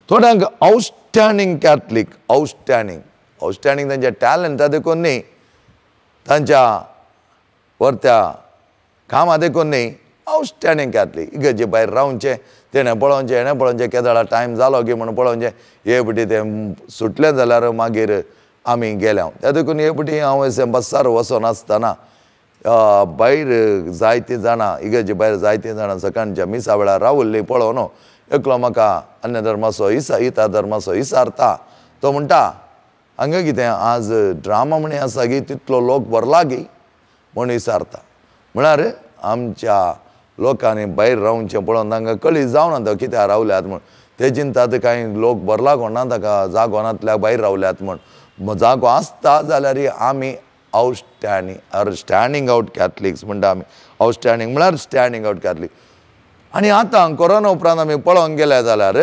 थोड्यांक आउटस्टँडींग कॅथलीक, आउटस्टँडींग आउटस्टँडींग तांच्या टॅलंटा देखून न्ही, तांच्या वरत्या कामां देखून न्ही, आउटस्टँडींग कॅथलीक. इगर्जे भायर रावचें, तेणें पळोवचें, हेणें पळोवचें, केदळा टायम जालो की म्हणून पळोवचें. हे पटी तें सुटलें जाल्यार मागीर आमी गेल्या. त्या देखून हे पटी हांव अशें बस्सार वचोन आसतना भायर जायतीं जाणां, इगर्जे भायर जायतीं जाणां सकाळच्या मिसा वेळार रावल्लीं पळोवन एकलो म्हाका अन्य धर्माचो इता धर्माचो इसारता. तो म्हणटा, हांगा कितें आज ड्रामा म्हणी आसा की तितलो लोक भरला की म्हूण विचारता. म्हळ्यार आमच्या लोकांनी भायर रावचें पळोवन तांकां कळी जावना तो कित्याक रावल्यात म्हूण. ते चिंतात कांय लोक भरला कोणा ताका जागो नातल्या भायर रावल्यात म्हूण. जागो आसता जाल्यार आमी आउटस्टँडींग ऑर स्टँडींग आवट कॅथलिक्स म्हणटा आमी. आउटस्टँडींग म्हळ्यार स्टँडींग आवट कॅथलीक. आनी आतां कोरोना उपरांत आमी पळोवंक गेले जाल्यार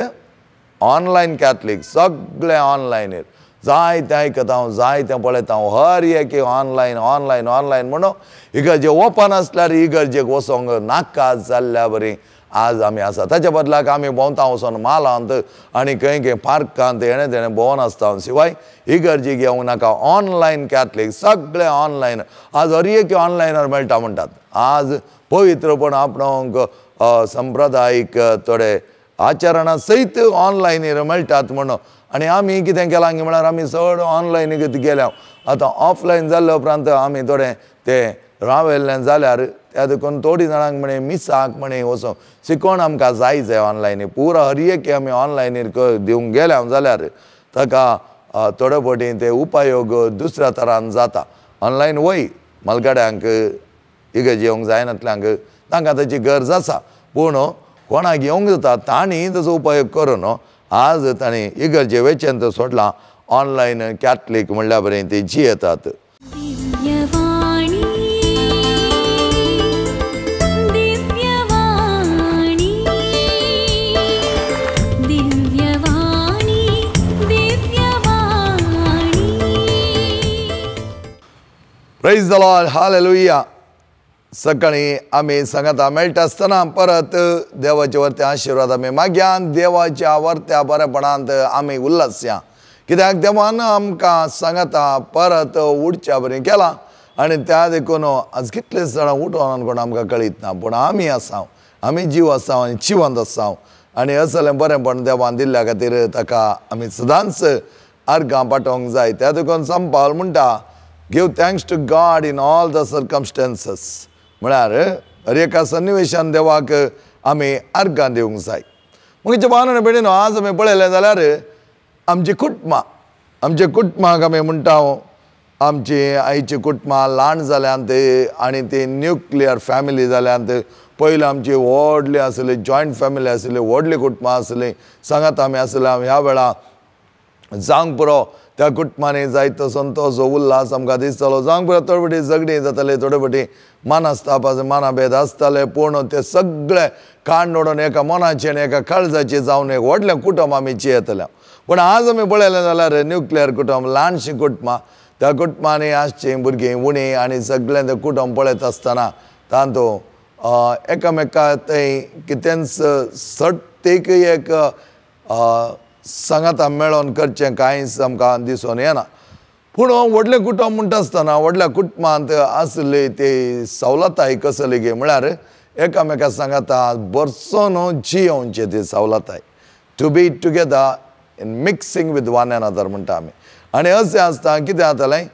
ऑनलायन कॅथलीक, सगळें ऑनलायनीर, जायतें आयकता हांव, जायतें पळयता हांव, हर एक ऑनलायन ऑनलायन ऑनलायन म्हणून इगर्जे ओपन आसल्यार इगर्जेक वचोंक नाका जाल्ल्या बरी आज आमी आसा. ताच्या बदलाक आमी भोंवता वचोन मालांत आनी खंय खंय पार्कांत हेणें तेणें भोंवन आसता. शिवाय इगर्जेक येवंक नाका. ऑनलायन कॅथलीक, सगळें ऑनलायन. आज हर एक ऑनलायनार मेळटा म्हणटात. आज पवित्रपण आपणाक संप्रदायीक थोडे आचरणा सयत ऑनलायनीर मेळटात म्हणून. आनी आमी कितें केलां म्हळ्यार आमी चड ऑनलायन गेल्या. आतां ऑफलायन जाल्ल्या उपरांत आमी थोडें तें रावयल्लें जाल्यार त्या देखून थोडीं जाणांक म्हणे मिसाक म्हणे वचों शिकोवन आमकां जाय जाय ऑनलायनी पुरा हर एक आमी ऑनलायनीर दिवंक गेल्या जाल्यार ताका थोडे फावटी ते उपयोग दुसऱ्या तरान जाता. ऑनलायन वय मालगाड्यांक इगर्ज येवंक जायनातल्यांक तांकां ताची गरज आसा, पूण कोणाक येवंक जाता तांणी ताचो उपयोग करून आज तांणी इगर्जे वेचें तर सोडलां, ऑनलायन कॅथलीक म्हणल्या बरें ती जियेतात. Praise the Lord, hallelujah. सकाळीं आमी सांगाता मेळटा आसतना परत देवाच्या वरत्या आशिर्वाद आमी मागया, देवाच्या वरत्या बरेपणांत आमी उल्लासया. कित्याक देवान आमकां सांगाता परत उडच्या बरें केलां आनी त्या देखून आज कितले जाणां उठोवन कोण आमकां कळीत ना, पूण आमी आसा, आमी जीव आसा आनी जिवंत आसा आनी असलें बरेंपण देवान दिल्ल्या खातीर ताका आमी सदांच अर्गां पाठोवंक जाय. त्या देखून संत पावल म्हणटा, Give thanks to God in all the circumstances. म्हळ्यार हर एका सन्निवेशान देवाक आमी अर्गां दिवंक जाय. म्हजे भावान भयणीनो, आज आमी पळयलें जाल्यार आमची कुटुंबां, आमच्या कुटुंबाक आमी म्हणटा आमची आईची कुटुंबां ल्हान जाल्यांत आनी ती न्युक्लियर फॅमिली जाल्यांत. पयलीं आमची व्हडली आसली, जॉयंट फॅमिली आसली, व्हडली कुटुंबां आसलीं, सांगात आमी आसले. ह्या वेळा जावंक पुरो त्या कुटुंबांनी जायतो संतोष उल्हास आमकां दिसतालो. जावंक पुरो थोडे फावटी झगडीं जातालीं, थोडे फावटी मानास्ताप मानाभेद आसताले, पूण ते सगळे कांड ओडून एका मनाचें आनी एका काळजाचें जावन एक व्हडलें कुटुंब आमी जियेतले. पूण आज आमी पळयलें जाल्यार न्युक्लियर कुटुंब, ल्हानशीं कुटुंबां, त्या कुटुंबांनी आसचीं भुरगीं उणीं आनी सगळें तें कुटुंब पळयत आसतना तातूंत एकामेका थंय कितेंच सट्टीक एक सांगाता मेळोन करचें कांयच आमकां दिसून येना. पूण व्हडलें कुटुंब म्हणटा आसतना व्हडल्या कुटुंबांत आसली ती सवलताय कसली गे म्हळ्यार एकामेका सांगाता बरसोन जियोवची ती सवलताय, to be together in mixing with one another म्हणटा आमी. आनी अशें आसता कितें जातालें,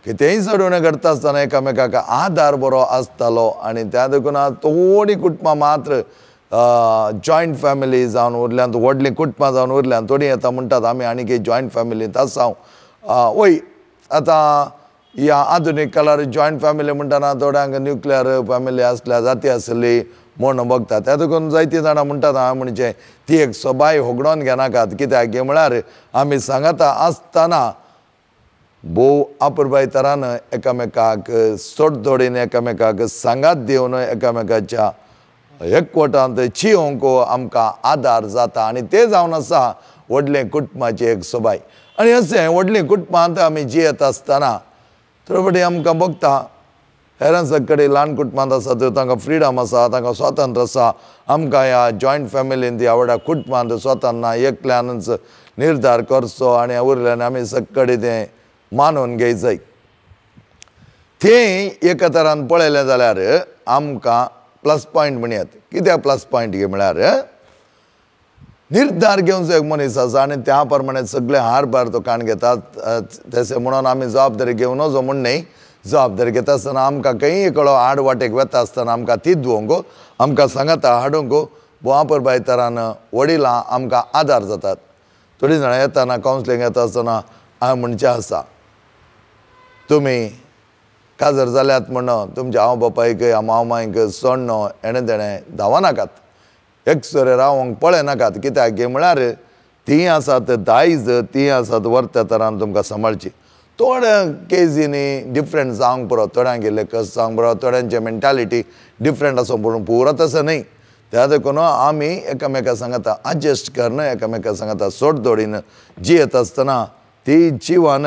कितेंय चडवणें घडटा आसतना एकामेकाक आदार बरो आसतालो आनी त्या देखून आज थोडीं कुटुंबां मात्र जॉयंट फॅमिली जावन उरल्यांत, व्हडलीं कुटुंबां जावन उरल्यांत. थोडीं आतां म्हणटात आमी आनीक एक जॉयंट फॅमिलींत आसा. वय आतां ह्या आधुनीक काळार जॉयंट फॅमिली म्हणटना थोड्यांक न्युक्लियर फॅमिली आसल्या जाती आसली म्हूण बगता. त्या देखून जायतीं जाणां म्हणटात हांवें म्हणचें ती एक सोबाय होगडोवन घेनाकात. कित्याक म्हळ्यार आमी सांगाता आसतना भोव अपुरबाय तरान एकामेकाक सोडतोडीन एकामेकाक सांगात दिवन एकामेकाच्या एकवटांत चियोंक आमकां आदार जाता आनी तें जावन आसा व्हडलें कुटुंबाची एक सोबाय. आनी अशें व्हडलें कुटुंबांत आमी जियेत आसतना थोडे फावटी आमकां बगता हेरां सगळे ल्हान कुटुंबांत आसा तांकां फ्रिडम आसा, तांकां स्वातंत्र्य आसा. आमकां ह्या जॉयंट फॅमिलीन ह्या व्हडा कुटुंबांत स्वता ना एकल्यानूच निर्धार करचो आनी उरल्यान आमी सगळे तें मानून घेय जाय. तें एका तरान पळयलें जाल्यार आमकां प्लस पॉयंट म्हणयात. कित्याक प्लस पॉयंट म्हळ्यार निर्धार घेवचो एक मनीस आसा आनी त्या प्रमाणे सगळे हारभार तो काण घेतात. तशें म्हणून आमी जबाबदारी घेवन वचो म्हूण न्हय, जबाबदारी घेता आसतना आमकां खंयी एकलो आड वाटेक वता आसतना आमकां ती दिवंक आमकां सांगाता हाडूंक बोवापर तरान वडिलां आमकां आदार जातात. थोडीं जाणां येताना कावन्सिलींग येता आसतना हांवें म्हणचें आसा, तुमी काजर जाल्यात म्हणून तुमच्या आवय बापायक ह्या माव मांयक सोडणो हेणें तेणें धांवनाकात, एकसुरे रावंक पळयनाकात. कित्याक म्हळ्यार तीं आसात दायज, तीं आसात वर्त्या तरान तुमकां सांबाळची. थोड्या केजींनी डिफरंट जावंक पुरो, थोड्यांक गेल्ले कस जावंक पुरो, थोड्यांचे मेंटालिटी डिफरंट आसूं, पूण पुरो तशें न्हय. त्या देखून आमी एकामेका सांगाता एडजस्ट करून एकामेका सांगाता सोडदोडीन जियेत आसतना ती जिवान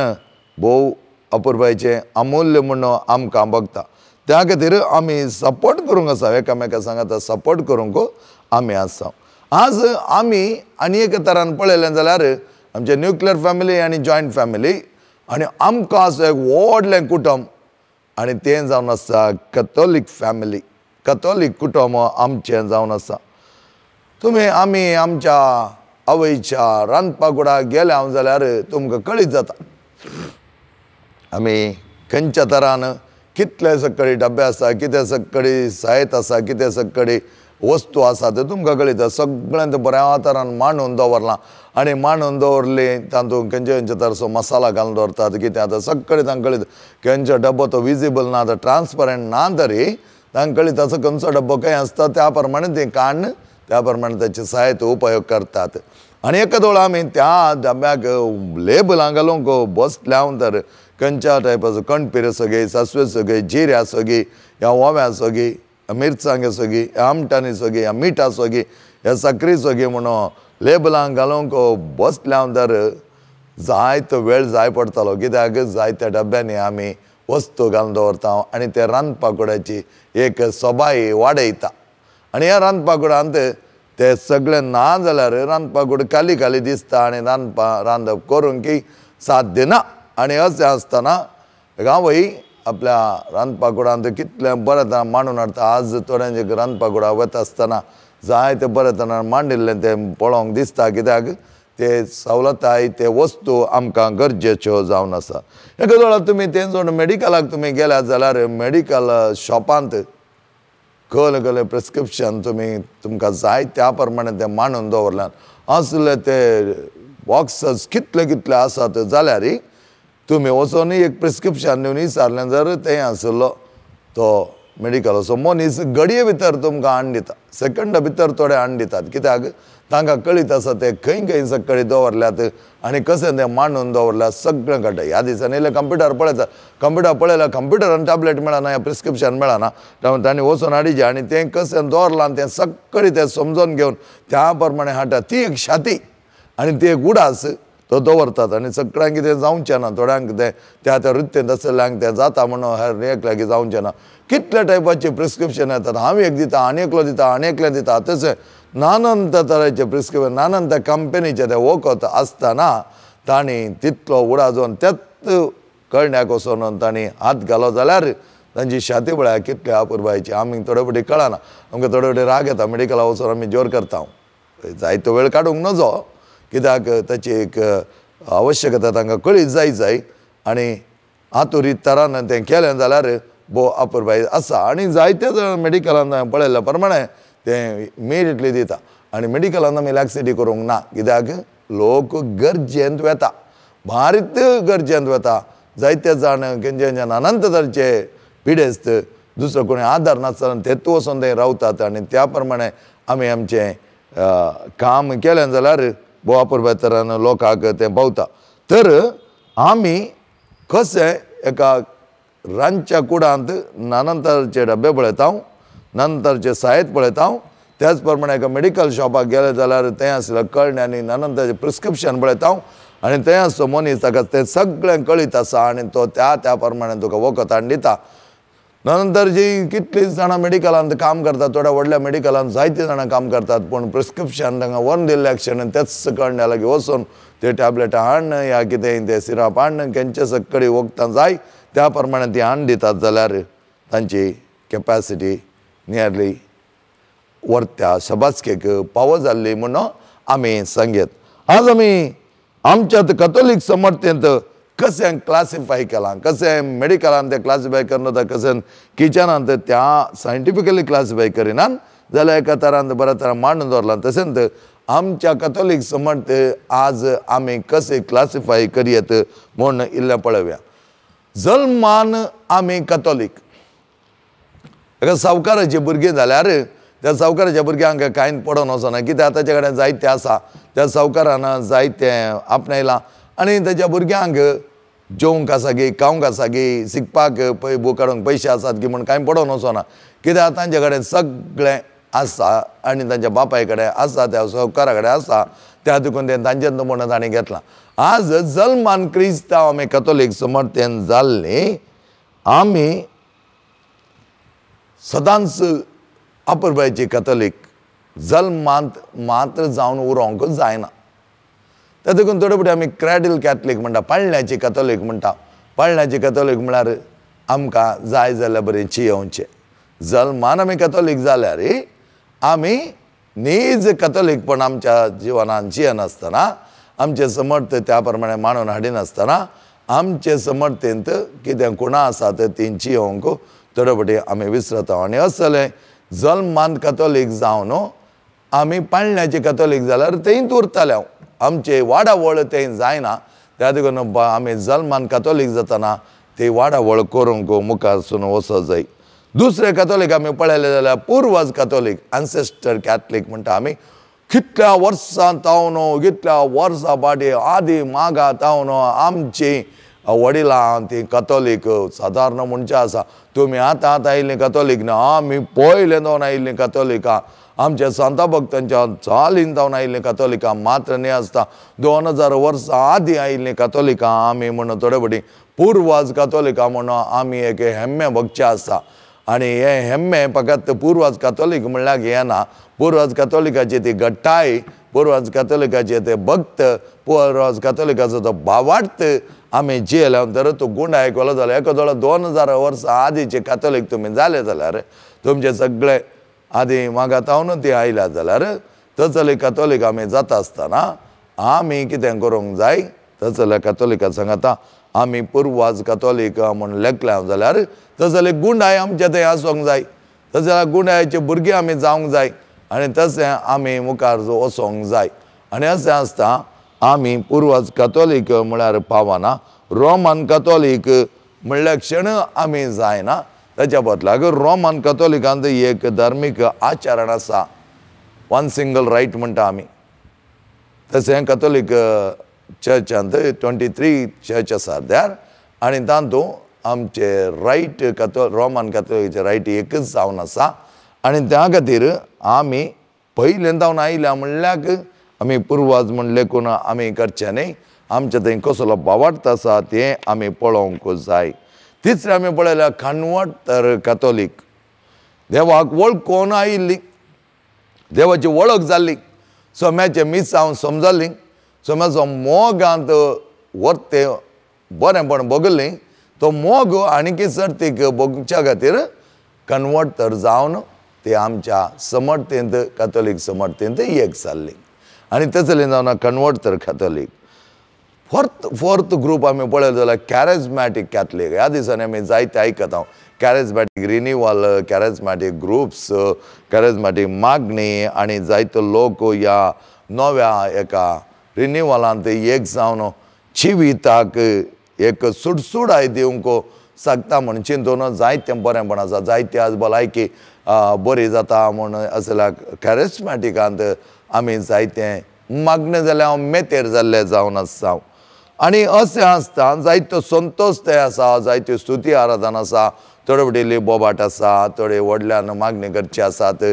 भोव अपुरबायचें अमूल्य म्हणून आमकां बगता. त्या खातीर आमी सपोर्ट करूंक आसा, एकामेका सांगाता सपोर्ट करूंक आमी आसा. आज आमी आनी एका तरान पळयलें जाल्यार आमचे न्युक्लियर फॅमिली आनी जॉयंट फॅमिली आनी आमकां असो एक व्हडलें कुटुंब आनी तें जावन आसा कथोलीक फॅमिली, कथोलीक कुटुंब आमचें जावन आसा. तुमी आमी आमच्या आवयच्या रांदपा कुडाक गेले हांव जाल्यार तुमकां कळीत जाता आमी खंयच्या तरान कितले सगळे डब्बे आसा, कितें सगळी सायत आसा, कितें सगळी वस्तू आसा ते तुमकां कळीत. सगळ्यांत बऱ्या तरान मांडून दवरलां आनी मांडून दवरली तातूंत खंयचे खंयचे तराचो मसाला घालून दवरतात कितें आतां सगळें तांकां कळीत. खंयचो डब्बो तो विजिबल ना, तो ट्रान्सपरंट ना तरी तांकां कळीत आसा खंयचो डब्बो खंय आसता, त्या प्रमाणे तें काडून त्या प्रमाणे ताचे सायत उपयोग करतात. आनी एका दोळ आमी त्या डब्याक लेबलां घालूंक बसल्या तर खंयच्या टायपाचो कणपिरो सगळी, सासवे सगळी, जिऱ्या सगळी, ह्या ओव्या सगळी, मिरसांगे सगळी, आमटानी सगळी, ह्या मिठा सगळी, ह्या साकरी सगळी म्हणून लेबलां घालूंक बसल्या तर जायतो वेळ जाय पडटालो. कित्याक जायत्या डब्यांनी आमी वस्तू घालून दवरता आनी ते रांदपा कुडाची एक सोबाय वाडयता. आनी ह्या रांदपा कुडांत ते सगळे ना जाल्यार रांदपा कूड खाली खाली दिसता आनी रांदप करूंक की साध्य ना. आनी अशें आसतना आवय आपल्या रांदपा कुडांत कितलें बरें तरान मांडून हाडटा. आज थोड्यांचे रांदपा कुडा वता आसतना जायते बरें तरान मांडिल्लें तें पळोवंक दिसता, कित्याक ते सवलताय ते वस्तू आमकां गरजेच्यो जावन आसा. एका वेळार तुमी तें सोडून मेडिकलाक तुमी गेल्यात जाल्यार मेडिकल शॉपांत कसलें कसलें प्रिस्क्रिप्शन तुमी तुमकां जाय त्या प्रमाणे तें मांडून दवरल्यात. असले ते बॉक्सस कितले कितले आसात जाल्यार तुमी वचोन एक प्रिस्क्रिप्शन दिवन विचारलें जर तें आशिल्लो तो मेडिकलाचो मनीस घडये भितर तुमकां हाडून दिता, सेकंडा भितर थोडे हाडून दितात. कित्याक तांकां कळीत आसा ते खंय खंय सगळे दवरल्यात आनी कशें तें मांडून दवरल्यात सगळें कळटा. ह्या दिसांनी इल्लें कंप्युटर पळयता, कंप्युटर पळयल्यार कंप्युटरान टॅबलेट मेळना, ह्या प्रिस्क्रिप्शन मेळना, तांणी वचून हाडिचें आनी तें कशें दवरलां तें सगळें तें समजून घेवन त्या प्रमाणे हाडटा. ती एक शाती आनी ती एक उडास तो दवरतात आनी सगळ्यांक कितें जावचें ना, थोड्यांक तें त्या त्या वृत्तेंत आशिल्ल्यांक तें जाता म्हणून हेर एकल्याक जावचें ना. कितल्या टायपाचें प्रिस्क्रिप्शन येतात, हांव एक दिता आनी एकलो दिता आनी एकलें दिता, तशें नानंत तरेचें प्रिस्क्रिप्शन नानंत कंपनीचें तें वखद आसतना तांणी तितलो उडाजोन त्याच कळण्याक वचून तांणी हात घालो जाल्यार तांची शाती पळया कितले अपुरबायची. आमी थोडे फावटी कळना, आमकां थोडे फावटी राग येता, मेडिकला वचून आमी जोर करता, जायतो वेळ काडूंक नजो, कित्याक ताची एक आवश्यकता तांकां कळीत जाय जाय आनी आतुरीत तरान तें केलें जाल्यार भोव अपुरबाय आसा. आनी जायते जाण मेडिकलान हांवें पळयल्ल्या प्रमाणे तें इमिडिएटली दिता आनी मेडिकलान आमी लॅक्सिटी करूंक ना, कित्याक लोक गरजेंत वता, भारीत गरजेंत वता. जायते जाण खंयचे खंयचे अनंत तरेचे पिडेस्त दुसरो कोणी आदार नासतना तेतू वचून ते रावतात आनी त्या प्रमाणे आमी आमचें काम केलें जाल्यार भोव अपुरबाय तरान लोकांक तें पावता. तर आमी कशें एका रांदच्या कुडांत नानंतरचे डब्बे पळयता, नंतरचे साहेत पळयता, त्याच प्रमाणे एका मेडिकल शॉपाक गेले जाल्यार थंय आसलें कळणें आनी नानंतरचें प्रिस्क्रिप्शन पळयता आनी थंय आसचो मनीस ताका तें सगळें कळीत आसा आनी तो त्या त्या प्रमाणे तुका वखद हाडून दिता. नंतर जी कितलीं जाणां मेडिकलांत काम करतात, थोड्या व्हडल्या मेडिकलांत जायतीं जाणां काम करतात, पूण प्रिस्क्रिप्शन तांकां व्हरून दिल्ल्या क्षण तेच कळण्या लागीं वचून ते टॅबलेटां हाडन या कितें ते सिरप हाडन केंचे सकडी वखदां जाय त्या प्रमाणे ती हाडून दितात जाल्यार तांची कॅपॅसिटी नियरली वरत्या शबासकेक पावो जाल्ली म्हणून आमी सांगयत. आज आमी आमच्यात कथोलीक समर्थेंत कशें क्लासिफाय केलां, कशें मेडिकलान तें क्लासिफाय करून वता, कशें किचनांत त्या सायंटिफिकली क्लासिफाय करिनात जाल्यार एका तरान बऱ्या तरान मांडून दवरलां. तशेंच आमच्या कथोलीक समर्थ आज आमी कशें क्लासिफाय करयत म्हूण इल्लें पळोवया. जल्मान आमी कथोलीक, एका सावकाराची भुरगीं जाल्यार त्या सावकाराच्या भुरग्यांक कांय पडोन वचना, कित्याक ताचे कडेन जायतें आसा, त्या सावकारान जायतें आपणायलां आनी ताच्या भुरग्यांक जेवंक आसा गी, खावंक आसा गी, शिकपाक पय बूक काडूंक पयशे आसात गी म्हूण कांय पडोन वचना, कित्याक तांचे कडेन सगळें आसा आनी तांच्या बापाय कडेन आसा, त्या सावकारा कडेन आसा, त्या देखून तें तांचें म्हूण तांणी घेतलां. आज जल्मान क्रिस्तांव आमी कथोलीक समर्थेन जाल्लीं आमी सदांच अपुरबायची कथोलीक जल्मांत मात्र जावन उरोंक जायना. त्या देखून थोडे फावटी आमी क्रॅडल कॅथलीक म्हणटा, पाळण्याची कथोलीक म्हणटा. पाळण्याची कथोलीक म्हळ्यार आमकां जाय जाल्यार बरें चियोवचें. जल्मान आमी कथोलीक जाल्यार आमी नीज कथोलीकपण आमच्या जिवनान जियनासतना, आमचे समर्थ त्या प्रमाणे मांडून हाडिनासतना आमचे समर्थेंत कितें खुणां आसात तीं जियोवंक थोडे फावटी आमी विसरता. आनी असलें जल्मान कथोलीक जावन आमी पाळण्याची कथोलीक जाल्यार थंयच उरताले, आमचे वाडावळ थंय जायना. त्या देखून आमी जल्मान कथोलीक जातना ती वाडावळ करूंक मुखारसून वचो जाय. दुसरे कथोलीक आमी पळयले जाल्यार पुर्वज कथोलीक, एन्सेस्टर कॅथलीक म्हणटा आमी. कितल्या वर्सां तावन, कितल्या वर्सां फाटीं आदी मागा तावन आमची वडिलां ती कथोलीक सादारण म्हणचें आसा. तुमी आतां आतां आयिल्लीं कथोलीक ना, आमी पयलें जावन आयिल्लीं कथोलिकां, आमच्या सांता भक्तांच्या चालीन जावन आयिल्लीं कथोलिकां मात्र न्ही आसता 2000 वर्सां आदीं आयिल्लीं कथोलिकां आमी म्हणून थोडे फावटी पुर्वज कथोलिकां म्हणून आमी एक हेम्मे भोगचें आसा. आनी हें हेम्मे फकत पुर्वज कथोलीक म्हणल्यार येना, पुर्वज कथोलिकाची ती गट्टाय, पुर्वज कथोलिकाचे ते भक्त, पुर्वज कथोलिकाचो तो भावार्थ आमी जियेल्या तर तूं गुंड आयकलो जाल्यार एका दोळो 2000 वर्सां आदींचे कथोलीक तुमी जाले जाल्यार तुमचे सगळे आदीं मागा तावन ती आयल्या जाल्यार तसले कथोलीक आमी जाता आसतना आमी कितें करूंक जाय, तसल्या कथोलिका सांगता आमी पुर्वज कथोलीक म्हूण लेखल्या जाल्यार तसले गुंडाय आमचे थंय आसूंक जाय, तसल्या गुंडायचे भुरगीं आमी जावंक जाय आनी तशें आमी मुखार वचोंक जाय. आनी अशें आसता आमी पुर्वज कथोलीक म्हळ्यार पावना, रोमन कथोलीक म्हणल्यार क्षण आमी जायना. ताच्या बदलाक रोमन कथोलिकांत एक धार्मीक आचरण आसा, वन सिंगल रायट म्हणटा आमी. तशें कथोलीक चर्चांत 23 चर्च आसा त्यार आनी तातूंत आमचे रायट रोमन कथोलिकाचे रायट एकच जावन आसा. आनी त्या खातीर आमी पयलें जावन आयल्या म्हणल्याक आमी पुर्वज म्हण लेखून आमी करचें न्ही, आमचे थंय कसलो भावार्थ आसा तें आमी पळोवंक जाय. तिसरें आमी पळयल्यार कन्वर्ट तर कथोलीक, देवाक वळखून आयिल्ली, देवाची वळख जाल्ली, सोम्याचें मिसांव समजल्ली, सोम्याचो मोगांत वर्ते बरेंपण भोगल्ली, तो मोग आनीक सर्तीक भोगच्या खातीर कन्वर्ट तर जावन ते आमच्या समर्थेंत कथोलीक समर्थेंत एक जाल्ली आनी तसले जावन कन्वर्ट तर कथोलीक. फोर्थ ग्रूप आमी पळयलो जाल्यार कॅरेजमॅटीक कॅथलीक. ह्या दिसांनी आमी जायते आयकता हांव charismatic renewal, charismatic groups, charismatic मागणी आनी जायतो लोक ह्या नव्या एका रिन्युवलांत एक जावन जिविताक एक सुडसुडाय दिवंक शकता म्हूण चिंतून जायतें बरेंपण आसा, जायते आज भलायकी बरी जाता म्हूण असल्या कॅरेजमॅटिकांत आमी जायतें मागणें जाल्यार हांव मेतेर जाल्लें जावन आसा. आनी अशें आसता जायतो संतोश थंय आसा, जायत्यो स्तुती आराधन आसा, थोडे फावटी बोबाट आसा, थोडे व्हडल्यान मागणी करची आसात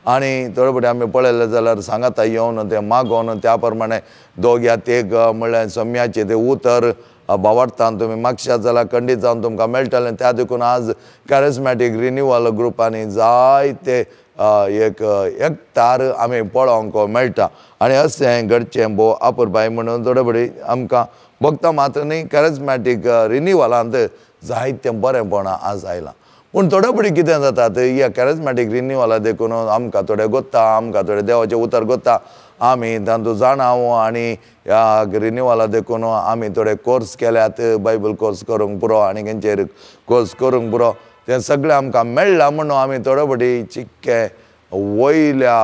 आनी थोडे फावटी आमी पळयलें जाल्यार सांगाता येवन तें मागोवन त्या प्रमाणे दोग या तेग म्हणल्यार सोम्याचें तें उतर भावार्थान तुमी मागशात जाल्यार खंडीत जावन तुमकां मेळटलें. त्या देखून आज कॅरिस्मॅटीक रिन्युअल ग्रुपांनी जायते एक एकतार आमी पळोवंक मेळटा. आनी अशें घडचें भोव अपुरबाय म्हणून थोडे बरी आमकां भोगता मात्र न्ही, कॅरिस्मॅटीक रिन्युअलांत जायतें बरेंपण आज आयलां. पूण थोडे बरी कितें जातात, ह्या कॅरिस्मॅटीक रिन्युअला देखून आमकां थोडे गोत्ता, आमकां थोडे देवाचें उतर गोत्ता, आमी तांतूं जाणाव आनी ह्या रिन्युअला देखून आमी थोडे कोर्स केल्यात, बायबल कोर्स करूंक पुरो आनी खंयचेर कोर्स करूंक पुरो, तें सगळें आमकां मेळ्ळां म्हणून आमी थोडे फावटी चिक्के वयल्या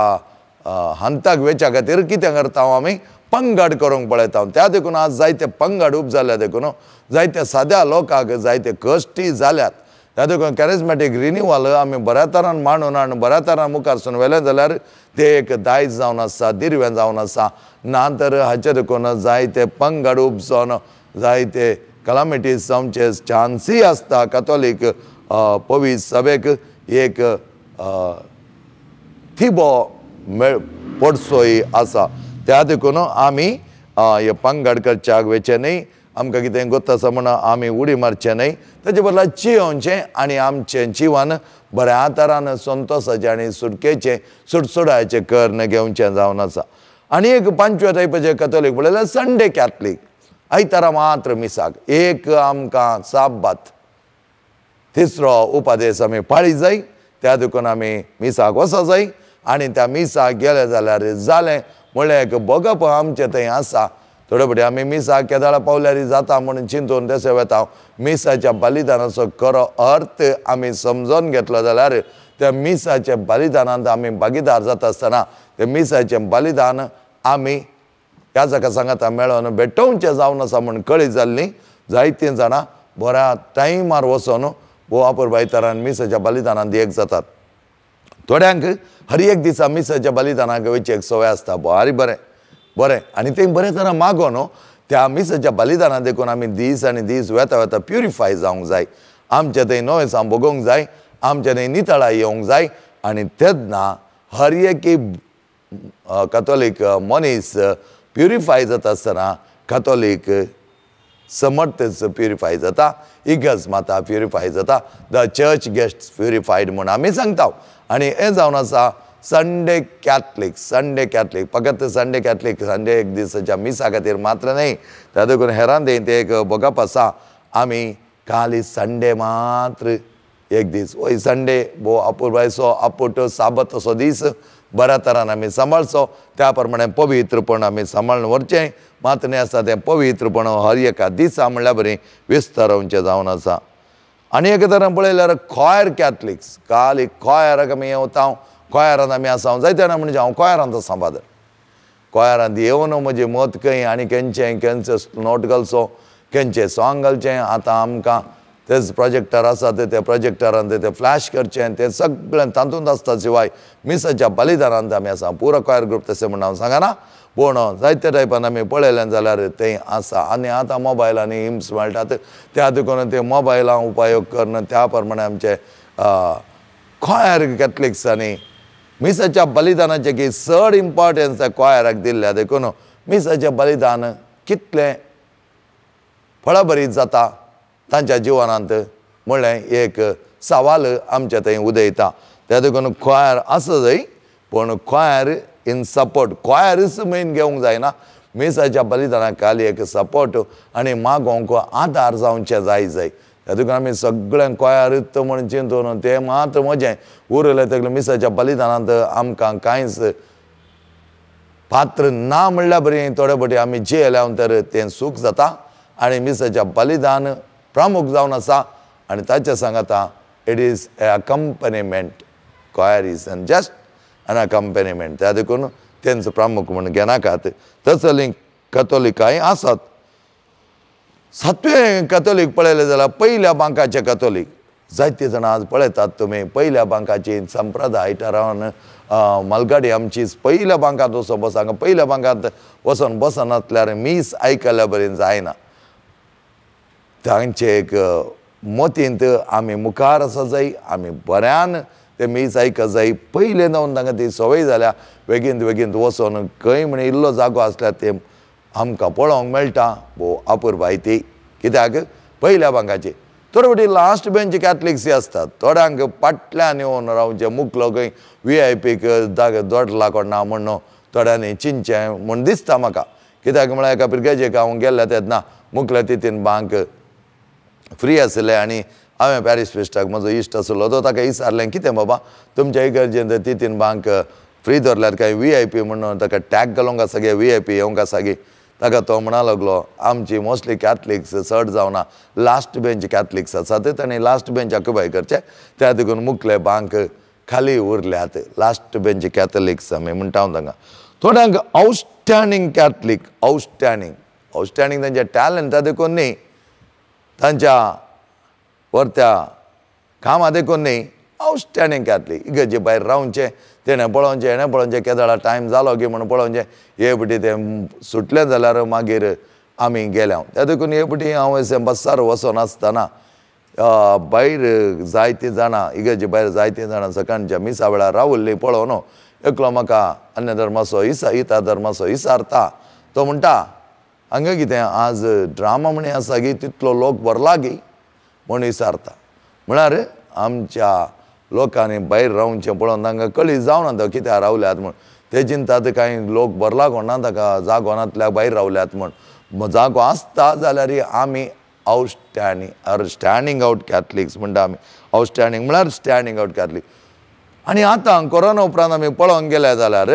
हंताक वेच्या खातीर कितें करता आमी पंगड करूंक पळयता. त्या देखून आज जायते पंगड उब जाल्या देखून जायते साद्या लोकांक जायते कश्टी जाल्यात. त्या देखून कॅरिस्मॅटीक रिन्युअल आमी बऱ्या तरान मांडून आनी बऱ्या तरान मुखारसून व्हेलें जाल्यार तें एक दायज जावन आसा, दिरवें जावन आसा. ना तर हाचे देखून जायते पंगड उपजोन जायते कलामिटीज जावचे चान्सूय आसता. कॅथोलीक पवित्र सभेक एक थिबो मेळ पडसोय आसा. त्या देखून आमी हे पंगड करच्याक वेचें न्हय, आमकां कितें गोत्ता आसा म्हणून आमी उडी मारचें न्हय, ताचे बदला जियोवचें आनी आमचें जिवन बऱ्या तरान संतोसाचें आनी सुटकेचें सुटसुडायचें कर्ण घेवचें जावन आसा. आनी एक पांचव्या टायपाचे कॅथोलीक पळयल्यार संडे कॅथलीक, आयतारा मात्र मिसाक, एक आमकां साबात तिसरो उपादेश आमी पाळी जाय. त्या देखून आमी मिसाक वचो जाय आनी त्या मिसाक गेले जाल्यार जालें म्हणल्यार एक भोगप आमचें थंय आसा. थोडे फावटी आमी मिसाक केदाळा पावल्यार जाता म्हणून चिंतून तशें वेता. मिसाच्या बलिदानाचो खरो अर्थ आमी समजून घेतलो जाल्यार त्या मिसाच्या बलिदानांत आमी भागीदार जाता आसतना त्या मिसाचें बलिदान आमी ह्या जाका सांगाता मेळोन भेटोवचें जावन आसा म्हूण कळी जाल्ली जायतीं जाणां बऱ्या टायमार वचोन भोव अपुरबायतरान मिसाच्या बलिदानांत एक जातात. थोड्यांक हर एक दिसा मिसाच्या बलिदानाक वयची एक संवय आसता, भारी बरें बरें आनी तें बरें तरा मागो न्हू. त्या मिसाच्या बलिदानां देखून आमी दीस आनी दीस वेता वेता प्युरिफाय जावंक जाय, आमचें थंय नवें भोगोवंक जाय, आमचें थंय नितळाय येवंक जाय. आनी तेन्ना हर एक कॅथोलीक मनीस प्युरिफाय जाता आसतना कॅथोलीक समर्थच प्युरिफाय जाता, इगर्ज माता प्युरिफाय जाता, the church gets purified म्हूण आमी सांगता. आनी हें जावन आसा संडे कॅथलीक. संडे कॅथलीक फकत संडे कॅथलीक संडे एक दिसाच्या मिसा खातीर मात्र न्हय, त्या देखून हेरां तें एक भोगप आसा. आमी खाली संडे मात्र एक दीस, वय संडे भोव अपुरबायचो आपुट साबत असो दीस बऱ्या तरान आमी सांबाळचो, त्या प्रमाणे पवित्रपण आमी सांबाळून व्हरचें. मात्र न्हय आसता तें पवित्रपण हर एका दिसा म्हणल्यार बरें विस्तारोवचें जावन आसा. आनी एके तरान पळयल्यार कॉयर कॅथलिक्स, काल कॉयराक आमी येवता, कॉयरांत आमी आसा. जायते जाणां म्हणजे हांव कॉयरांत आसा फादर, कॉयरांत येवन म्हजें मत खंय आनी खंयचें खंयचें नोट घालचो, खंयचें सोंग घालचें. आतां आमकां तेच प्रोजेक्टर आसा ते प्रोजेक्टरान ते फ्लॅश करचें, तें सगळें तातूंत आसता. शिवाय मिसाच्या बलिदानांत आमी आसा. पुरो कॉयर ग्रुप तशें म्हण हांव सांगना, पूण जायते टायपान आमी पळयलें जाल्यार तें आसा. आनी आतां मोबायलांनी हिम्स मेळटात, त्या देखून ते मोबायलां उपयोग करून त्या प्रमाणे आमचे कॉयर कॅथलिक्सांनी मिसाच्या बलिदानाचें की चड इम्पोर्टन्स त्या कॉयराक दिल्ल्या देखून मिसाचें बलिदान कितलें फळाभरीत जाता तांच्या जिवनांत म्हणलें एक सवाल आमच्या थंय उदयता. त्या देखून कॉयर आसा जाय, पूण कॉयर इन सपोर्ट, कॉयरूच मेन घेवंक जायना, मिसाच्या बलिदानाक खाली एक सपोर्ट आनी मागोवंक आदार जावचें जाय जाय. त्या देखून आमी सगळ्यांक कॉयरूच म्हण चिंतून तें मात्र म्हजें उरलें तेगेलें मिसाच्या बलिदानांत आमकां कांयच पात्र ना म्हणल्यार बरी थोडे फावटी आमी जियेल्या तर तें सूख जाता. आनी मिसाच्या बलिदान प्रमुख जावन आसा आनी ताचे सांगाता it is a accompaniment, choir is an just an accompaniment. त्या देखून तेंचो प्रमुख म्हूण घेनाकात. तसली कॅथोलिकांय आसात. सातवें कॅथोलीक पळयलें जाल्यार पयल्या बांकाचे कॅथोलीक जायते जाणां आज पळयतात तुमी. पयल्या बांकाची संप्रदाय थारावन मालगाडी आमची पयल्या बांकांत वचोन बसांक, पयल्या बांकांत वचोन बसनासल्यार मीस आयकल्या बरें जायना. तांचे एक मतींत आमी मुखार आसा जाय, आमी बऱ्यान ते मीस आयक जाय. पयलें जावन तांकां ती संवय जाल्या बेगीन बेगीन वचोन खंय म्हण इल्लो जागो आसल्यार ते आमकां पळोवंक मेळटा. भोव अपुरबाय ती. कित्याक पयल्या बांकाची थोडे फावटी लास्ट बेंच कॅथलिक्स आसतात थोड्यांक फाटल्यान येवन रावचें मुकलो खंय व्ही I पीक जागो दोडला कोण ना म्हण थोड्यांनी चिंतचें म्हूण दिसता म्हाका. कित्याक म्हळ्यार एका पिरगेजेक हांव गेल्ले तेन्ना मुकले तितीन बांक फ्री आशिल्ले आनी हांवें पॅरीस फेस्टाक म्हजो इश्ट आसलो तो ताका विचारलें कितें बाबा तुमच्या इगर्जेंत तितीन बांक फ्री दवरल्यार काय व्ही I P म्हणून ताका टॅग घालूंक आसा गे व्ही I P येवंक आसा गे. ताका तो म्हणा लागलो आमची मोस्टली कॅथलिक्स चड जावना लास्ट बेंच कॅथलिक्स आसा ते तांणी लास्ट बेंच ऑक्युपाय करचे त्या देखून मुकले बांक खाली उरल्यात लास्ट बेंच कॅथलिक्स आमी म्हणटा तांकां. थोड्यांक आउटस्टँडींग कॅथलीक आउटस्टँडींग आउटस्टँडींग तांच्या टॅलंटा देखून न्ही तांच्या वरत्या कामां देखून न्ही आउटस्टँडींग कॅथलीक इगर्जे भायर रावचें तेणें पळोवचें हेणें पळोवचें केदळा टायम जालो की म्हूण पळोवचें हे पटी तें सुटलें जाल्यार मागीर आमी गेल्या. त्या देखून हे पटी हांव अशें बस्सार वचोन आसतना भायर जायतीं जाणां इगर्जे भायर जायतीं जाणां सकाळच्या मिसा वेळार रावल्लीं पळोवन एकलो म्हाका अन्य धर्माचो इता धर्माचो विचारता तो म्हणटा हांगा कितें आज ड्रामा म्हणी आसा गी तितलो लोक भरला गी म्हूण विचारता. म्हळ्यार आमच्या लोकांनी भायर रावचें पळोवन तांकां कळी जावना तो कित्याक रावल्यात म्हूण ते चिंतात कांय लोक भरला कोण ना ताका जागो नातल्याक भायर रावल्यात म्हूण. जागो आसता जाल्यार आमी आउटस्टँडींग ऑर स्टँडींग आवट कॅथलिक्स म्हणटा आमी आउटस्टँडींग म्हळ्यार स्टँडींग आवट कॅथलीक. आनी आतां कोरोना उपरांत आमी पळोवंक गेले जाल्यार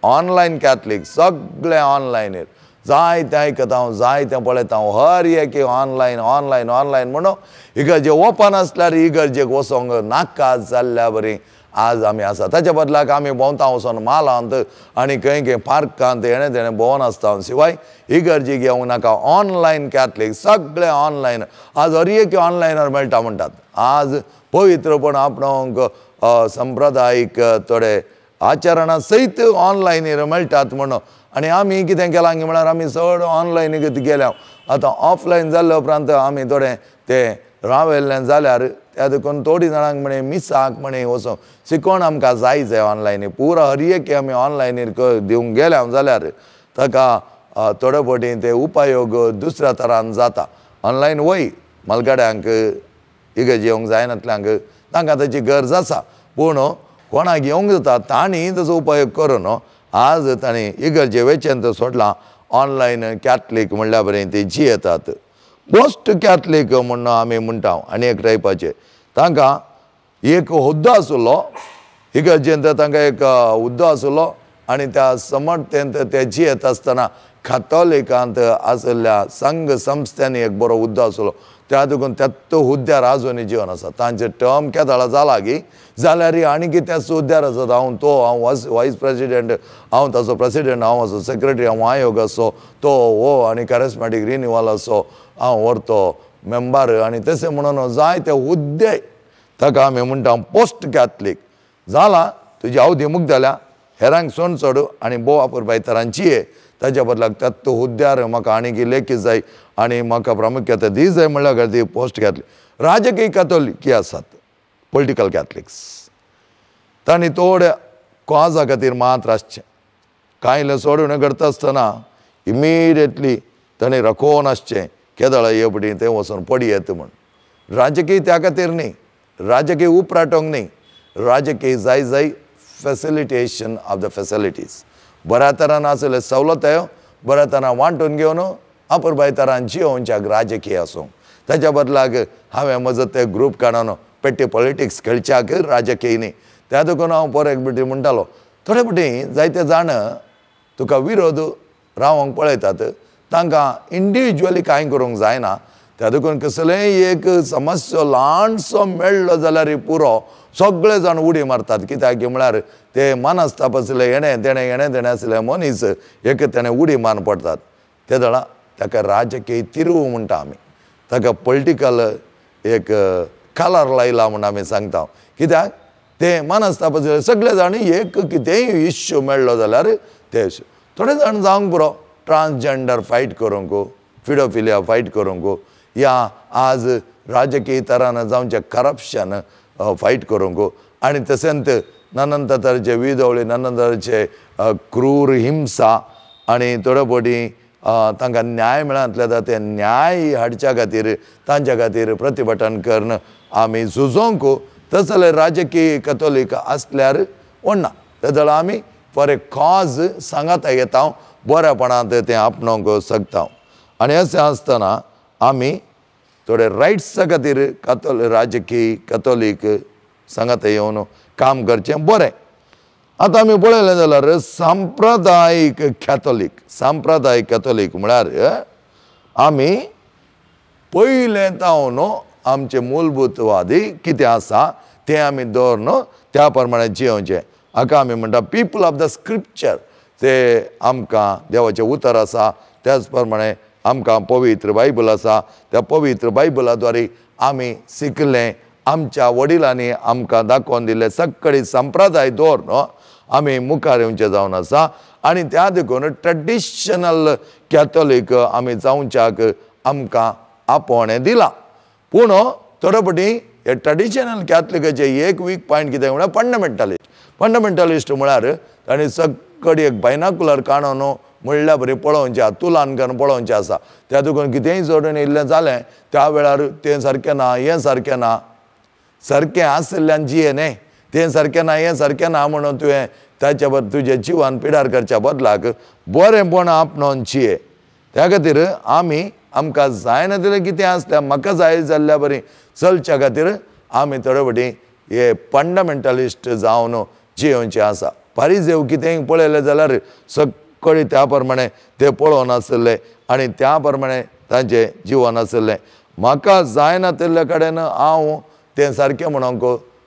ऑनलायन कॅथलीक सगळें ऑनलायनीर जायतें आयकता हांव जायतें पळयता हांव हर एक ऑनलायन ऑनलायन ऑनलायन म्हणून इगर्जे ओपन आसल्यार इगर्जेक वचोंक नाका जाल्ल्या बरी आज आमी आसा. ताच्या बदलाक आमी भोंवता वचोन मालांत आनी खंय खंय पार्कांत हेणें तेणें भोंवन आसता शिवाय इगर्जेक येवंक नाका. ऑनलायन कॅथलीक सगळें ऑनलायन आज हर एक ऑनलायनार मेळटा म्हणटात. आज पवित्रपण आपणाक संप्रदायीक थोडे आचरणा सयत ऑनलायनीर मेळटात म्हणून. आनी आमी कितें केलां म्हळ्यार आमी चड ऑनलायन गेल्या. आतां ऑफलायन जाल्ल्या उपरांत आमी थोडें तें रावयल्लें जाल्यार त्या देखून थोडीं जाणांक म्हणे मिसाक म्हणे वचोंक शिकोण आमकां जाय जाय ऑनलायनी पुरा हर एक आमी ऑनलायनीर दिवंक गेल्या जाल्यार ताका थोडे फावटी ते उपयोग दुसऱ्या तरान जाता. ऑनलायन वय मालगाड्यांक इगर्ज येवंक जायनातल्यांक तांकां ताची गरज आसा पूण कोणाक येवंक जाता तांणी ताचो उपयोग करून आज तांणी इगर्जे वेचें तर सोडलां ऑनलायन कॅथलीक म्हणल्या बरें ती जियेतात. पोस्ट कॅथलीक म्हूण आमी म्हणटा आनी एक टायपाचे तांकां एक हुद्दो आशिल्लो इगर्जेंत तांकां एक हुद्दो आशिल्लो आनी त्या समर्थेंत ते जियेत आसतना कातोलिकांत आशिल्ल्या संघ संस्थ्यांनी एक बरो हुद्दो आशिल्लो त्या देखून त्याच हुद्द्यार आजून जिवन आसा. तांचे टर्म केदळा जाला गी जाल्यार आनी त्याच हुद्द्यार आसात. हांव तो हांव वायस प्रेसिडेंट हांव ताचो प्रेसिडेंट हांव असो सेक्रेटरी हांव आयोग असो तो हो आनी कॅरिस्मॅटीक रिन्युअल असो हांव व्हरतो मेंबर आनी तशें म्हणून जायते हुद्दे ताका आमी म्हणटा पोस्ट कॅथलीक. जाला तुजी अवधी मुक्त जाल्या हेरांक सोण चड आनी भोव अपुरबाय तरांची ये ताच्या बदलाक त्याच हुद्द्यार म्हाका आनी लेखी जाय आनी म्हाका प्रामुख्यता दी जाय म्हणल्यार खातीर पोस्ट कॅथलीक. राजकीय कॅथोलिकी आसात पॉलिटिकल कॅथलिक्स तांणी थोड्या कॉजा खातीर मात्र आसचें कांय सोडून करता आसतना इमिडिएटली तांणी रखोवन आसचें केदळा हे पटी तें वचोन पडी येता म्हूण. राजकीय त्या खातीर न्ही राजकीय उपराटोंक न्ही राजकीय जाय जाय फॅसिलिटेशन ऑफ the facilities बऱ्या तरान आसले सवलतायो बऱ्या तरान वांटून घेवन अपुरबाय तरान जियोवच्याक राजकीय आसूं. ताच्या बदलाक हांवें म्हजो ते ग्रूप काडून पेट्टी पॉलिटिक्स खेळच्याक राजकीय न्ही. त्या देखून हांव पोर एक बिटी म्हणटालो थोडे फावटी जायते जाण तुका विरोध रावंक पळयतात तांकां इंडिविज्युअली कांय करूंक जायना. त्या देखून कसलेंय एक समस्या ल्हानसो मेळ्ळो जाल्यार पुरो सगळे जाण उडी मारतात. कित्याक म्हळ्यार ते मनस्ताप आसले हेणें तेणें हेणें तेणें आसले मनीस एक तेणें उडी मारून पडटात. ते जाणा ताका राजकीय तिरव म्हणटा आमी ताका पॉलिटिकल एक कलर लायला म्हूण आमी सांगता. कित्याक ते मनस्ताप आसले सगळे जाण एक कितेंय इश्यू मेळ्ळो जाल्यार ते थोडे जाण जावंक पुरो ट्रान्सजेंडर फायट करूंक फिडोफिलिया फायट करूंक या आज राजकीय तरान जावचें करप्शन फायट करूंक आनी तशेंच नानान तरेचे विदवळी नानान तरेचे क्रूर हिंसा आनी थोडे फावटी तांकां न्याय मेळनासले जाल्यार ते न्याय हाडच्या खातीर तांच्या खातीर प्रतिभटन करून आमी झुजोंक. तशें जाल्यार राजकीय कथोलीक आसल्यार व्हडना, तें जाल्यार आमी फॉर ए कॉज सांगाता येता, बऱ्यापणांत तें आपणोवंक शकता. आनी अशें आसतना आमी थोडे रायट्सा खातीर राजकीय कथोलीक सांगाता येवन काम करचें बरें. आतां आमी पळयलें जाल्यार सांप्रदायीक कॅथोलीक, सांप्रदायीक कॅथोलीक म्हळ्यार आमी पयलें तावन आमचे मूलभूतवादी कितें आसा तें आमी दवरून त्या प्रमाणे जियोवचें. हाका आमी म्हणटा पीपल ऑफ the scripture. ते आमकां देवाचें उतर आसा, त्याच प्रमाणे आमकां पवित्र बायबल आसा, त्या पवित्र बायबला द्वारे आमी शिकलें, आमच्या वडिलांनी आमकां दाखोवन दिल्ले सगळे संप्रदाय दवरून आमी मुखार येवचें जावन आसा. आनी त्या देखून ट्रेडिशनल कॅथोलीक आमी जावच्याक आमकां आपोवणें दिलां. पूण थोडे फावटी हे ट्रेडिशनल कॅथलिकाचे एक वीक पॉयंट कितें म्हळ्यार फंडामेंटलिस्ट. फंडामेंटलिस्ट म्हळ्यार तांणी सगळी एक बायनाकुलर काडून म्हणल्या बरी पळोवचें, तुलान करून पळोवचें आसा. त्या देखून कितेंय जोडून इल्लें जालें त्या वेळार तें सारकें ना, हें सारकें ना, सारकें आशिल्ल्यान जिये न्ही, तें सारकें ना, हें सारकें ना म्हणून तुवें ताच्या तुजें जिवान पिडार करच्या बदलाक बरेंपण आपणोवन जिये. त्या खातीर आमी आमकां जायना जाल्यार कितें आसल्यार म्हाका जाय जाल्ल्या बरी चलच्या खातीर आमी थोडे फावटी हे फंडामेंटलिस्ट जावन जियोवचें आसा. पारिजेव कितेंय पळयलें जाल्यार सगळें त्या प्रमाणे ते पळोवन आशिल्ले आनी त्या प्रमाणे तांचें जिवन आशिल्लें. म्हाका जायना तितले कडेन हांव तें सारकें म्हणूंक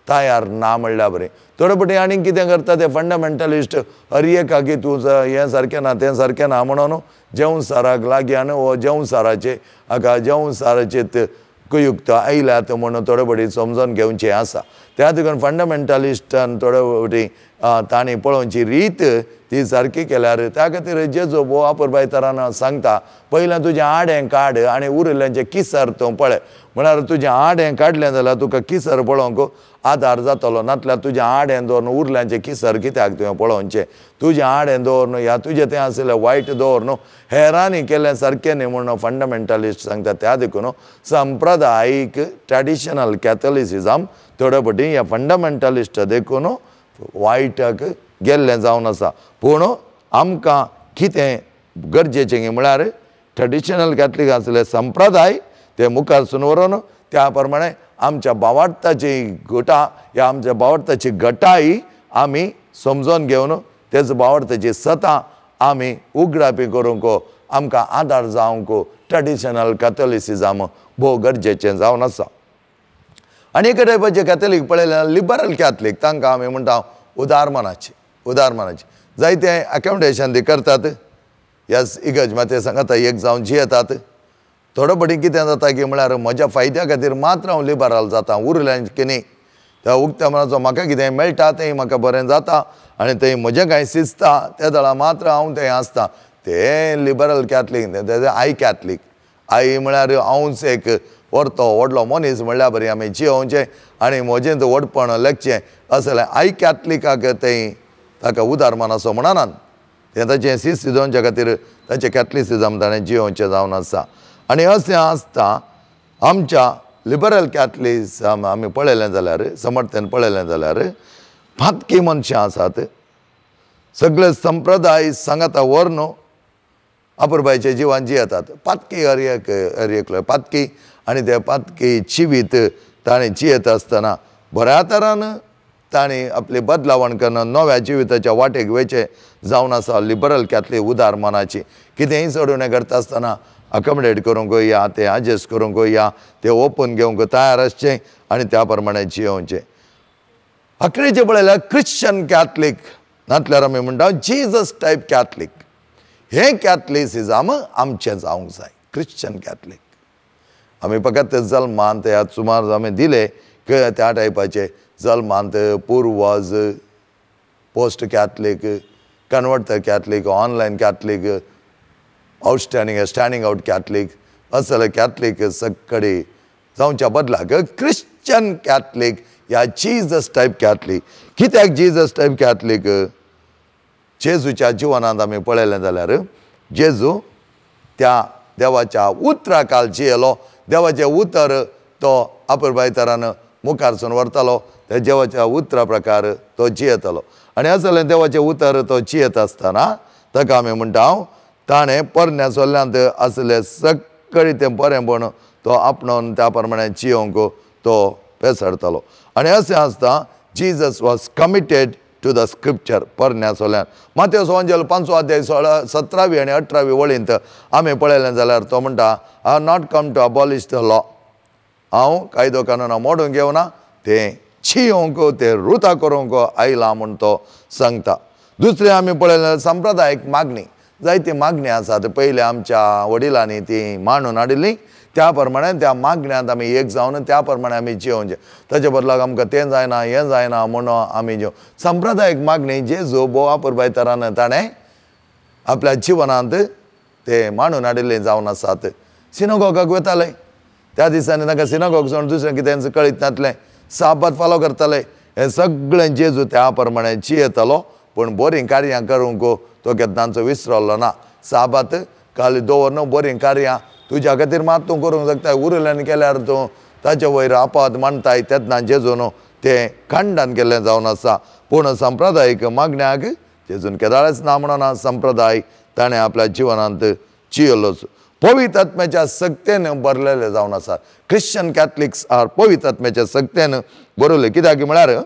तयार ना म्हणल्या बरें. थोडे फावटी आनीक कितें करता ते फंडामेंटलिस्ट हर एकाकी तूं हें सारकें ना तें सारकें ना म्हणून जेवसाराक लागीं आनी हो जेवसाराचे हाका जेवसाराचे कुयुक्त आयल्यात म्हणून थोडे फावटी समजून घेवचें आसा. त्या देखून फंडामेंटलिस्टान थोडे फावटी तांणी पळोवची रीत ती सारकी केल्यार त्या खातीर जेजो भोव अपुरबायतरान सांगता, पयलें तुजें आडें काड आनी उरिल्ल्यांचें किसर तूं पळय. म्हळ्यार तुजें आडें काडलें जाल्यार तुका किसर पळोवंक आदार जातलो, नातल्यार तुजें आडें दवरून उरल्यांचें किसर कित्याक तुवें पळोवचें. तुजें आडें दवरून ह्या तुजें तें आशिल्लें वायट दवरून हेरांनी केलें सारकें न्ही म्हणून फंडामेंटलिस्ट सांगता. त्या देखून संप्रदायीक ट्रेडिशनल कॅथोलिसिजम थोडे फावटी ह्या फंडामेंटलिस्ट देखून वायटाक गेल्लें जावन आसा. पूण आमकां कितें गरजेचें म्हळ्यार ट्रेडिशनल कॅथलीक आसले संप्रदाय ते मुखार सून व्हरून त्या प्रमाणे आमच्या भावार्थाची गटा ह्या आमच्या भावार्थाची गटाय आमी समजून घेवन तेच भावार्थाची सतां आमी उगडापी करूंक आमकां आदार जावंक ट्रेडिशनल कॅथोलिसिजम भोव गरजेचें जावन आसा. आनी एका टायपाचे कॅथोलीक पळयल्यार लिबरल कॅथलीक, तांकां आमी म्हणटा उदार मनाचे. उदार मनाचे जायते अकोमोडेशन ते करतात, ह्याच इगर्ज माते सांगता एक जावन जियेतात. थोडो फावटी कितें जाता की म्हळ्यार म्हज्या फायद्या खातीर मात्र हांव लिबरल जाता, उरलें की न्ही त्या उक्त्या मनाचो म्हाका कितें मेळटा तें म्हाका बरें जाता आनी थंय म्हजें कांय शिजता त्या दळा मात्र हांव थंय आसता. तें लिबरल कॅथलीक, तें I Catholic. I म्हळ्यार हांवच एक व्हरतो व्हडलो मनीस म्हणल्यार बरें आमी जियोवचें आनी म्हजें व्हडपण लेखचें असलें I कॅथलिकाक थंय ताका उदार मनाचो म्हणनात. तें ताचें शिस्त शिजोवच्या खातीर ताचें कॅथलिसिजम ताणें जियोवचें जावन आसा. आनी अशें आसता आमच्या लिबरल कॅथलिझम आमी पळयलें जाल्यार समर्थन पळयलें जाल्यार पातकी मनशां आसात, सगळे संप्रदाय सांगाता व्हर न्हू अपुरबायचे जिवान जियेतात. पातकी हर एक हर एकलो पातकी आनी ते पातकी जिवीत ताणें जियेत आसतना बऱ्या तरान ताणें आपली बदलावण करून नव्या जिविताच्या वाटेक वयचें जावन आसा. लिबरल कॅथलीक उदार मनाची कितेंय चडोवणें करता आसतना अकोमोडेट करूंक या तें एडजस्ट करूंक या तें ओपन घेवंक तयार आसचें आनी त्या प्रमाणे जियोवचें. अकरेचें पळयल्यार क्रिश्चन कॅथलीक नातल्यार आमी म्हणटा जीजस टायप कॅथलीक. हें कॅथलिसिजम आमचें जावंक जाय. क्रिश्चन कॅथलीक आमी फकत जल्मांत ह्या सुमार आमी दिले त्या टायपाचे जल्मांत पुर्वज post Catholic, convert Catholic, online Catholic, outstanding standing out Catholic असले कॅथलीक सगळे जावच्या बदलाक क्रिश्चन कॅथलीक ह्या जीजस टायप कॅथलीक. कित्याक जीजस टायप कॅथलीक? जेजूच्या जिवनांत आमी पळयलें जाल्यार जेजू त्या देवाच्या उतरा काल जियेलो. देवाचें उतर तो आपुरबायतरान मुखारसून व्हरतालो, त्या देवाच्या उतरा प्रकार तो जियेतालो. आनी असलें देवाचें उतर तो जियेत आसतना ताका आमी म्हणटा हांव ताणें पोरण्या सोल्ल्यांत आसले सगळीं तें बरेंपण तो आपणावन त्या प्रमाणे जियोंक तो पेसडतालो. आनी अशें आसता Jesus was committed to the scripture. पोरण्या सोल्ल्यान मातेव सुवांजेल 5 अध्याय 16, 17 आनी 18 वळींत आमी पळयलें जाल्यार तो म्हणटा I have not come to abolish the law. हांव कायदो कानून मोडूंक येवना, तें चियोंक तें रुता करूंक आयलां म्हूण तो सांगता. दुसरें आमी पळयलें संप्रदायीक मागणी. जायती मागणी आसात, पयलीं आमच्या वडिलांनी ती मांडून हाडिल्ली, त्या प्रमाणे त्या मागण्यांत आमी एक जावन त्या प्रमाणे आमी जियोवचें. ताचे बदलाक आमकां तें जायना हें जायना म्हणून आमी जिव. संप्रदायीक मागणी जेजू भोव आपुरबायतरान ताणें आपल्या जिवनांत ते मांडून हाडिल्ले जावन आसात. सिनोगोगाक वताले त्या दिसांनी तांकां सिनोगोग सोडून दुसरें कितेंच कळीत नासलें, साबात फालो करताले. हें सगळें जेजू त्या प्रमाणे जियेतालो. पूण बरीं कार्यां करूंक तो केन्नाचो विसरलो ना. साबात खाली दवरन बरीं कार्यां तुज्या खातीर मात तूं करूंक शकता, उरिल्ल्यान केल्यार तूं ताचे वयर आपाद मानताय. तेन्ना जेजून तें खंडन केल्लें जावन आसा. पूण संप्रदायीक मागण्याक जेजून केदाळच ना म्हणना. संप्रदाय ताणें आपल्या जिवनांत जियेलोच. पवित्र आत्म्याच्या सक्तेन भरलेले जावन आसा. क्रिश्चन कॅथलिक्स आर पवित्र आत्म्याच्या सक्तेन बरयले. कित्याक म्हळ्यार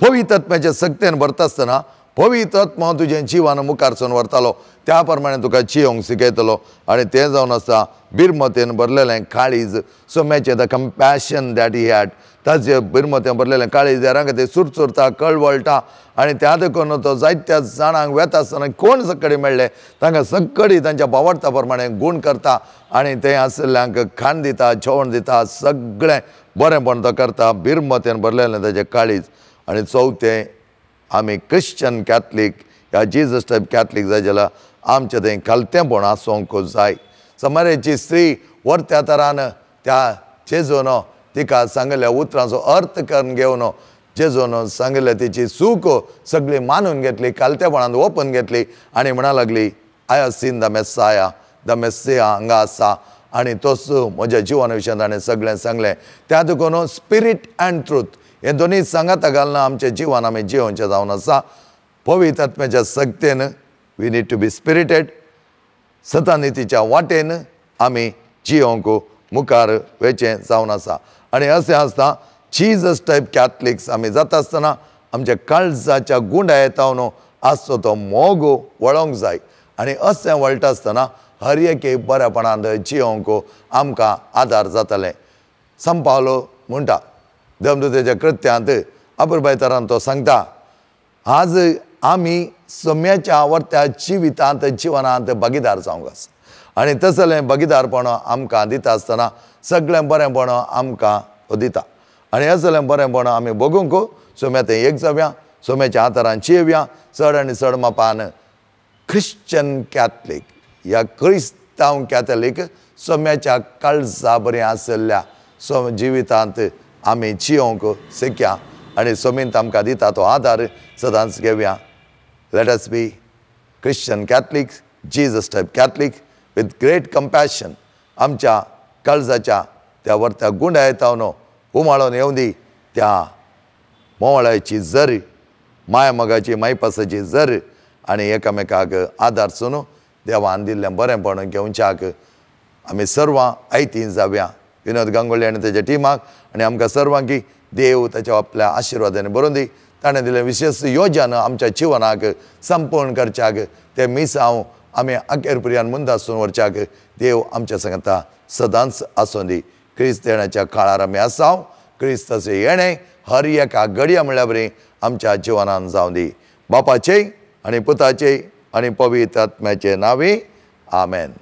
पवित्र आत्म्याच्या सक्तेन भरता आसतना पवित्र आत्मा तुजें जिवन मुखारसून व्हरतालो, त्या प्रमाणे तुका जियोंक शिकयतलो. आनी तें जावन आसा बिरमतेन भरलेलें काळीज. सोम्याचें the compassion that he had, ताजे बिरमतेन भरलेलें काळीज हेरां खातीर सुरसुरता, कळवळटा. आनी त्या देखून तो जायत्या जाणांक वेता आसतना कोण सगळे मेळ्ळे तांकां सगळी तांच्या बावडता प्रमाणे गूण करता आनी ते आशिल्ल्यांक खाण दिता, जेवण दिता, सगळें बरेंपण तो करता. बिरमतेन भरलेलें ताजें काळीज. आनी चवथें आमी क्रिश्चन कॅथलीक ह्या जीजस टायप कॅथलीक जाय जाल्यार आमचें थंय खालतेंपण आसूंक जाय. समारेची स्त्री वरत्या तरान त्या जेजून तिका सांगिल्ल्या उतरांचो अर्थ करून घेवन जेजून सांगिल्ल्या तिची चूक सगळी मानून घेतली, खालतेपणान ओपन घेतली आनी म्हणा लागली I have seen the Messiah, the Messiah हांगा आसा. आनी तोच म्हज्या जिवना विशयान ताणें सगळें सांगलें. त्या देखून स्पिरीट अँड ट्रूथ हे दोनूय सांगाता घालना आमचें जिवन आमी जियोवचें जावन आसा. पवित्र आत्म्याच्या सक्तेन we need to be spirited. सतानितीच्या वाटेन आमी जियोंक मुखार वेचें जावन आसा. आनी अशें आसता जीजस टायप कॅथलिक्स आमी जाता आसतना आमच्या काळजाच्या गुंडा येतावन आसचो तो मोग वळोंक जाय. आनी अशें वळटा आसतना हर एके बऱ्यापणान जियोंक आमकां आदार जातलें. संपावलो म्हणटा देमदुतेच्या कृत्यांत आपुरबायतरान तो सांगता आज आमी सम्याच्या वर्त्या जिवितांत जिवनांत भागीदार जावंक आसा. आनी तसलें भागीदारपण आमकां दिता आसतना सगळें बरेंपण आमकां दिता. आनी असलें बरेंपण आमी भोगूंक सोम्या थंय एक जावया, सोम्याच्या आदारान जियेवया. चड आनी चड मापान क्रिश्चन कॅथलीक ह्या क्रिस्तांव कॅथलीक सोम्याच्या काळजा बरें आशिल्ल्या सो जिवितांत आमी जियोंक शिकया आनी सोमींत आमकां दिता तो आदार सदांच घेवया. Let us be Christian Catholics, Jesus type Catholic with great compassion. आमच्या काळजाच्या त्या वरत्या गुंडा येतावन उमाळोन येवं दी त्या मोवाळाची जर, मायामोगाची मायपासाची जर आनी एकामेकाक आदार सून देवान दिल्लें बरेंपण घेवच्याक आमी सर्वां आयतीं जावया. विनोद गांगोली आनी ताच्या टिमाक आनी आमकां सर्वांकी देव ताच्या आपल्या आशिर्वादान बरोवन दी. ताणें दिलें विशेश योजन आमच्या जिवनाक संपूर्ण करच्याक तें मिसांव आमी अखेर पर्यंत मुंदासून व्हरच्याक देव आमच्या सांगता सदांच आसूं दी. क्रिस्त येण्याच्या काळार आमी आसाव. क्रिस्ताचें येणें हर एका घडया म्हणल्यार बरी आमच्या जिवनान जावं दी. बापाचे आनी पुताचे आनी पवित्र आत्म्याचे नांवी आमेन.